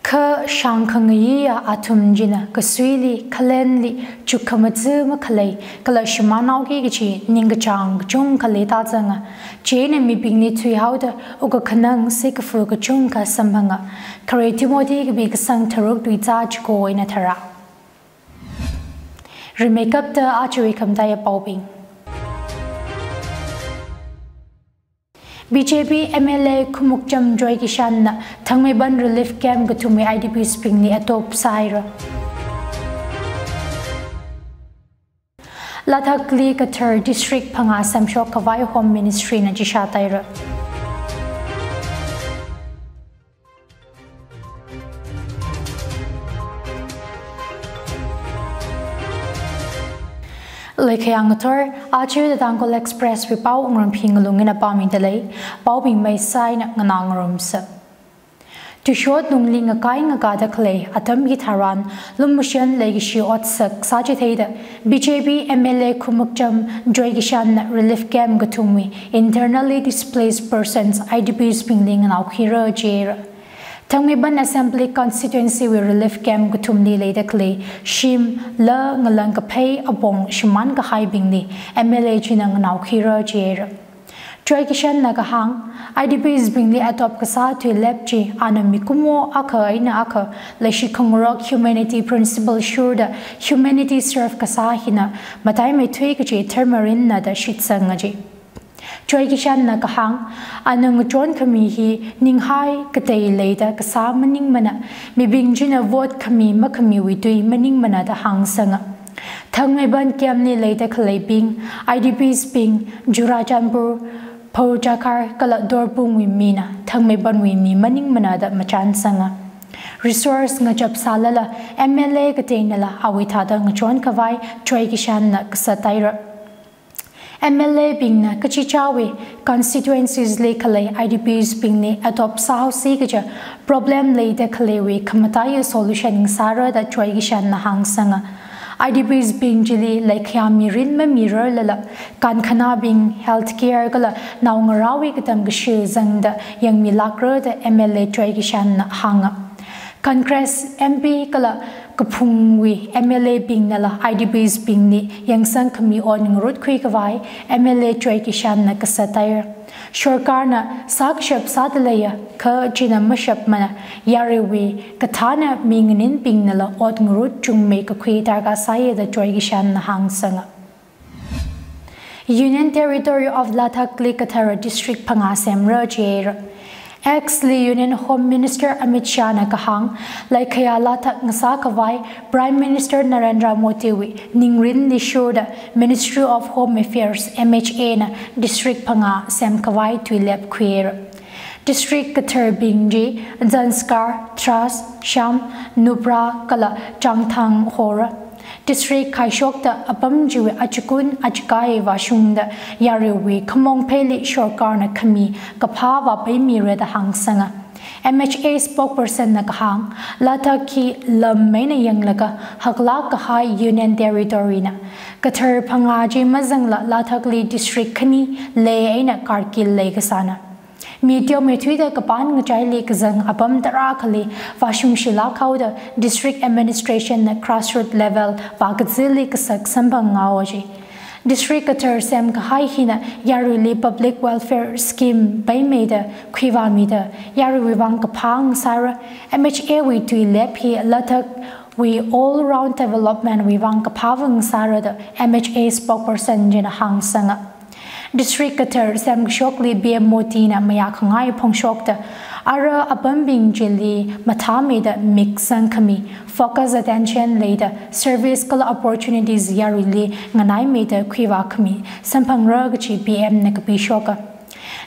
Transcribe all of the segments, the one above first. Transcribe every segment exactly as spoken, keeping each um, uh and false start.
Kha shāngkhangayiya athum china kasuili, khalenli, chukkhamaja makhalei, kala shimānhaoki kachi ningkachāng kachungkha leida zanga. Chieina mibingli thuihaoda, wukkhanang sikafu kachungkha samphanga. Khare Timothy kapi kasang tharuk tuizā chiko eina tharā. Rimeikapta aja khamataiya paobing. B J P M L A Khumukcham Joy Kishan na Thangmeiband Relief Camp kathumwui I D Ps bingli atop sāhaira. Ladakh li kathar district phangā semshok khavai Home Ministry na chishat haira. Leikhayang ngathor, aja The Tangkhul Express wui pao Ngarumphing Ngalung eina pāmida lei, paobing maisai eina nganā ngarumsa. Tuishot lungli ngakai ngakada khalei atam hitharan, lumashan leikashi otsak sāchitheida, B J P M L A Khumukcham Joy Kishan na Relief Camp kathumwui Internally Displaced Persons, I D Ps bingli nganaokhuira jihaira. Thangmeiband Assembly Constituency wui Relief Camp kathumli leida khalei shim, la, ngalang kaphei apong shimān kahaibingli M L A china nganaokhuira jihaira. Joy Kishan na kahāng, I D Ps bingli atop kasā tuilep chi ana mikumo akha eina akha, leishi khangarok humanity principle shurda humanity serve kasā hina mataimeithui kachi tharmarinna da shitsanga ji. Joy Kishan na kahāng, ana ngachon khami hi ninghai katei leida kasā maningmana, mibing china vote khami makhamiwui tui maningmana da hāngsanga. Thangmeiband camp li leida khaleibing, I D Ps bing, Churachandpur, Phouchakhar kala Dorpung wui mina, Thangmeiband wui mi maningmana da machānsanga. Resource ngachap sālala, M L A kateinala awui thāda ngachon khavai Joy Kishan na kasat haira. M L A bingna kachichāwui constituencies li khalei I D Ps bingli atop sāhaosi kaja problem leida khaleiwui khamataiya solution ngasāra da Joy Kishan na hāngsanga. I D Ps bing chili leikhayā mirin mamirarlala, kankhanābing, healthcare kala naongarāwui katam kashi zangda yangmilākra da M L A Joy Kishan na hānga. Congress M P kala Kaphungwui M L A bingnala I D Ps bingli yangsang khami ot ngarutkhui khavai M L A Joy Kishan na kasat haira. Sorkarna sākashap sāda leiya, kha china mashapmana, yaruiwui kathāna mi nganinbingnala ot ngarut chungmei kakhui darkar sāya da Joy Kishan na hāngsanga. Union Territory of Ladakh li kathara district phangā semra jihaira. X li Union Home Minister Amit Shah na kahāng, leikhayā Ladakh ngasā khavai Prime Minister Narendra Modi wui ningrinli shurda Ministry of Home Affairs, M H A na district phangā semkhavai tuilep khuira. District katharbing chi Zanskar, Dras, Sham, Nubra kala Changthang hora. District khaishokta apam chiwui achikun achikai vāshungda yaruiwui khamong pheili sorkarna khami kaphā vāpaimira da hāngsanga. M H A spokesperson na kahāng, Ladakh hi lam eina yanglaga haklāk kahai Union Territory na. Kathar phangā chi mazangla Ladakh li district khani Leh eina Kargil leikasāna. Mi teomeithuida kapan ngachaili kazang apam tarākhali vāshungshilāk haoda district administration na grassroot level vākazili kasak samphang ngaoji. District kathar semkahai hina yaruili public welfare scheme paimeida khuivāmida yaruiwui vang kaphā ngasāra, M H A wui tuilep hi Ladakh wui all round development wui vang kaphā vang sāra da M H A spokesperson china hāngsanga. District kathar semkashokli P M Modi na mayākhangai phongshokta, ara apambing chili mathāmeida mik sangkhami, focus attention leida service kala opportunities yaruili nganaimeida khuivākhami samphangra kachi P M na kapishoka.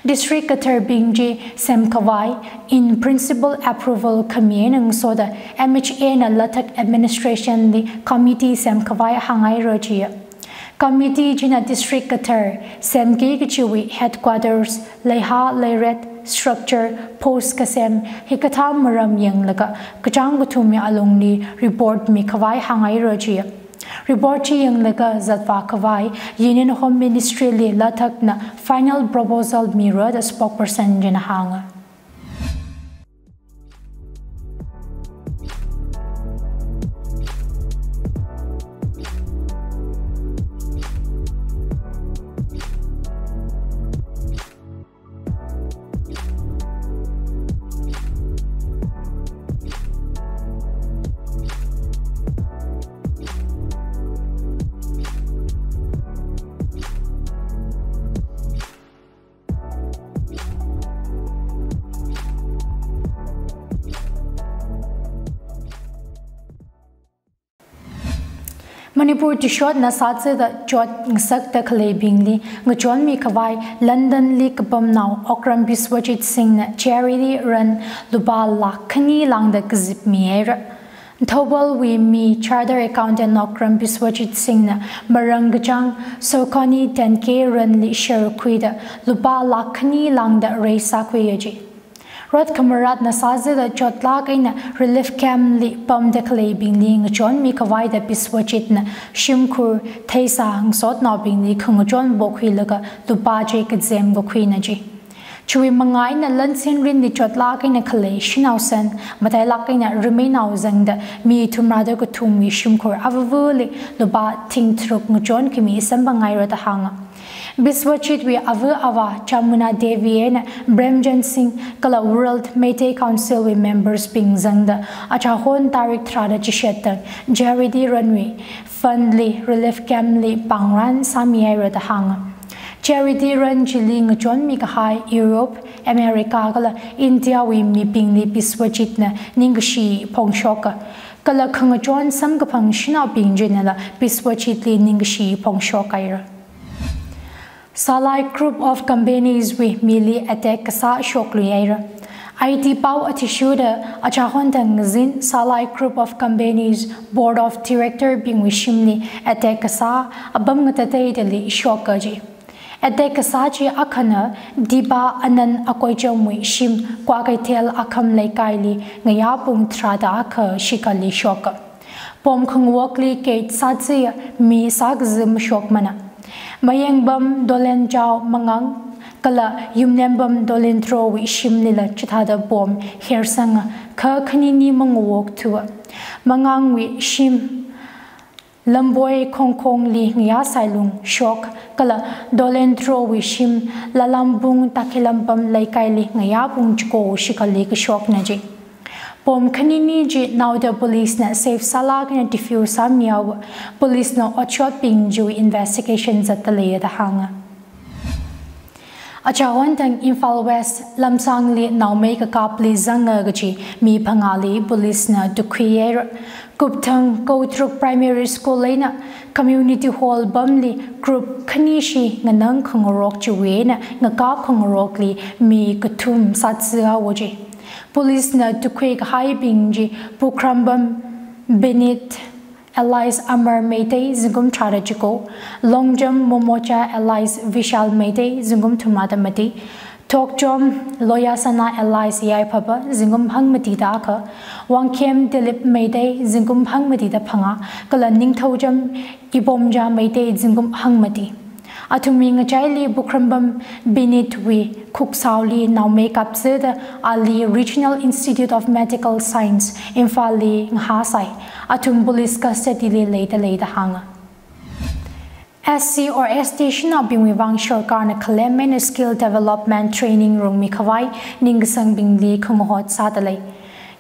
District katharbing chi semkhavai in principle approval khami eina ngasoda M H A na Ladakh administration li committee semkhavai hāngaira jiya. Committee china district kathar semki kachiwui headquarters, leiha leiret, structure, post kasem, hikathā maram yanglaga kachāng kathumwui alungli report mikhavai hāngaira jiya. Report chi yanglaga zatvākhavai Union Home Ministry li Ladakh na final proposal mira da spokesperson china hānga. Manipur tuishotna sāzada chot ngasakta khaleibingli ngachonmi khavai London li kapamnao Okram Biswajit Singh na charity run lupā lakh khani lāngda kazipmi haira. Thoubal wui mi Chartered Accountant Okram Biswajit Singh na marāng kachāng Saucony ten K run li share khuida lupā lakh khani lāngda raise sākhuiya ji. Rot khamaratna sāzada chotlāk eina relief camp li pamda khaleibingli ngachonmi khavaida Biswajit na shimkhur, theisā, ngasotnaobingli khangachon pokhuilaga lupā chi kazem kakhuina ji. Chiwui manga eina Lansin rinli chotlāk eina khalei shanao san, matailāk eina rimeina zangda mi thumrada kathumwui shimkhur avavali lupā thing tharuk ngachon khami samphang haira da hānga. Biswajit wui ava avā Chamuna Devi eina Premjan Singh kala World Meitei Council wui members bing zangda achahon tarik tharāda chishat tang charity run wui fund li relief camp li pāngran sāmi haira da hānga. Charity run chili ngachonmi kahai Europe, America kala India wui mibingli Biswajit na ningkashi phongshoka. Kala khangachon samkaphang shanaobing chinala Biswajit li ningkashi phongshok haira. Salai Group of Companies wui mili attack kasā shoklui haira. I T pao athishurda achahon thang ngazin Salai Group of Companies Board of Director bingwui shimli attack kasā apam ngatateidali shoka ji. Attack kasā chi akhana Dipa Anand Akoichamwui shim Kwakeithel Akham Leikaili ngayā pung tharāda akha shikhali shoka. Pom khangawokli gate sāzada mi sākazi mashokmana. Mayengbam Dolenchao Mangang kala Yumnembam Dolenthrowui shimlila chithāda pom hersanga kha khanini mangawok thua. Mangangwui shim Lamboi Khongkhongli ngayā sailung shok kala Dolenthrowui shim Lalambung Takhilambam Leikaili ngayā pung chiko shikhali kashokna ji. Pom khanini chi naoda police na safe sālāk eina defuse sāmihaowa. Police na otshotbing chiwui investigation zatda leiya da hānga. Achahon thang Imphal West Lamsangli naomei kakapli zanga kaji mi phangāli police na tukhui haira. Kupthang Koutruk Primary School eina Community Hall pamli group khani shi nganang khangarok chiwui eina ngakap khangarokli mi kathum sāzada haowa ji. Police na tukhui kahaibing chi Pukhrambam Binit alias Amar Meitei zingkum tharāda chiko, Longjam Momocha alias Vishal Meitei zingkum thumrāda mati, Thokchom Loyasana alias Yaiphaba zingkum hangmatida akha, Wangkhem Dilip Meitei zingkum hangmatida phangā, kala Ningthoujam Ibomja Meitei zingkum hangmati. Athumwui ngachaili Pukhrambam Binit wui khuksaoli naomei kapzada ali Regional Institute of Medical Science, Imphal li ngahāsai. Athum police custody li leida lei da hānga. S C or S T shanaobingwui vang sorkarna khalem eina skill development training rungmi khavai ningkasangbingli khangahot sāda lei.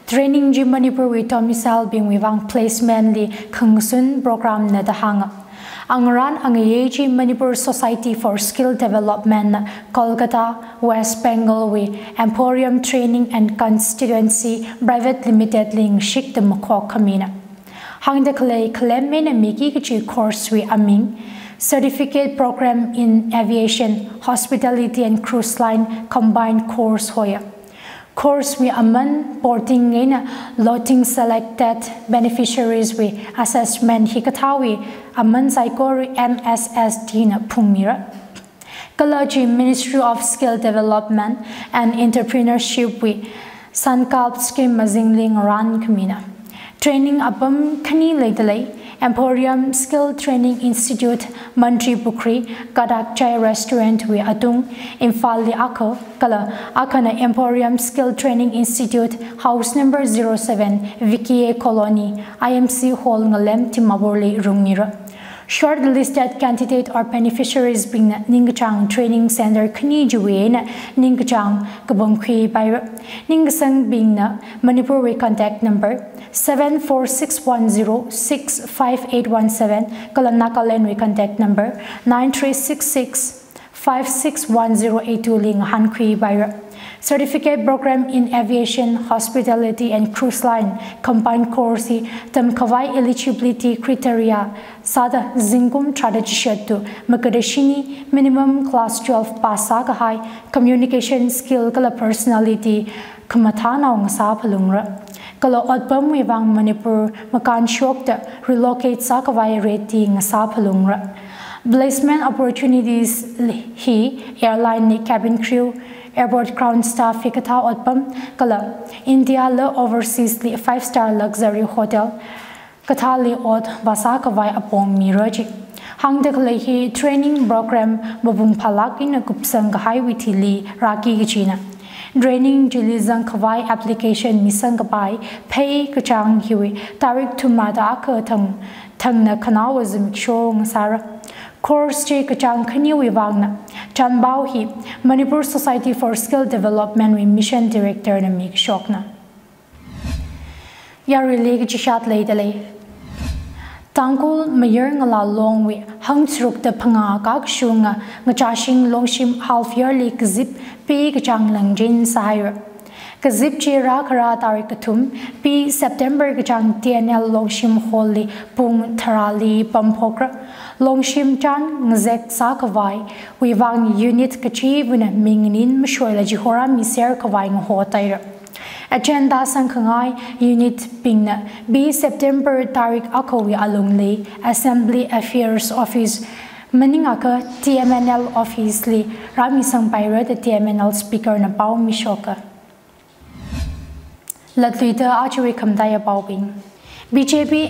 Training chi Manipurwui domicile bingwui vang placement li khangasun program na da hānga. Angarān angayei chi Manipur Society for Skill Development na Kolkata, West Bengal wui Emporium Training and Consultancy Private Limited li ngashikda makhok khamina. Hāngda khalei khalem eina miki kachi course wui aming Certificate Program in Aviation, Hospitality and Cruise Line Combined Course hoya. Course wui aman porting eina lotting selected beneficiaries wui assessment hikathāwui aman saikora M S S D na phungmira. Kala chi Ministry of Skill Development and Entrepreneurship wui Sankalp scheme mazingli ngarān khamina. Training apam khani leida lei, Emporium Skill Training Institute, Mantripukhri, Kadak Chai Restaurant wui atung, Imphal li akha, kala akhana Emporium Skill Training Institute, house number zero seven, V K A Colony, I M C Hall Ngalem, Dimapur li rungmira. Shortlisted candidate or beneficiaries bingna ningkachāng training center khani chiwui eina ningkachāng kapangkhui paira. Ningkasangbingna Manipurwui contact number seven four six one zero six five eight one seven, kala Nagalandwui contact number nine three six six five six one zero eight two li ngahānkhui paira. Certificate Program in Aviation, Hospitality and Cruise Line Combined Course hi tamkhavai eligibility criteria sāda zingkum tharāda chishattu makatashini minimum class twelve pass sākahai, communication skill kala personality khamathānao ngasā phalungra. Kala otpamwui vang Manipur makānshokta relocate sākhavai rate hi ngasā phalungra. Placement opportunities hi airline li cabin crew, airport ground staff hikathā otpam, kala India la overseas li five star luxury hotel kathāli ot vāsākhavai apong mira ji. Hāngda khalei hi training program mapung phālāk eina kupsang kahaiwui thili rāki kajina. Training chili zangkhavai application misangkapai phei kachāng hiwui tarik thumrāda akha thang, thangna khanaowa zimiksho ngasāra. Course chi kachāng khaniwui vangna. Chanpao hi Manipur Society for Skill Development wui Mission Director na mikashokna. Yaruili kachishat leidalei. Tangkhul Mayar Ngala Longwui hangtharukda phangā kakashunga Ngachashing Longshim half yearly kazip P kachāng langchin sāhaira. Kazip chi rākhara tarik kathum P September kachāng T N L Longshim Hall li pung tharāli pamphokra. Longshim chān ngazek sākhavaiwui vang unit kachivana mingnin mashoila chihorā miser khavai ngahotaira. Agenda sangkhangai unit bingna P September tarik akhawui alungli Assembly Affairs Office maningakha T M N L Office li rāmisangpaira da T M N L Speaker na pao mishoka. Latluida ajawui khamataiya paobing. B J P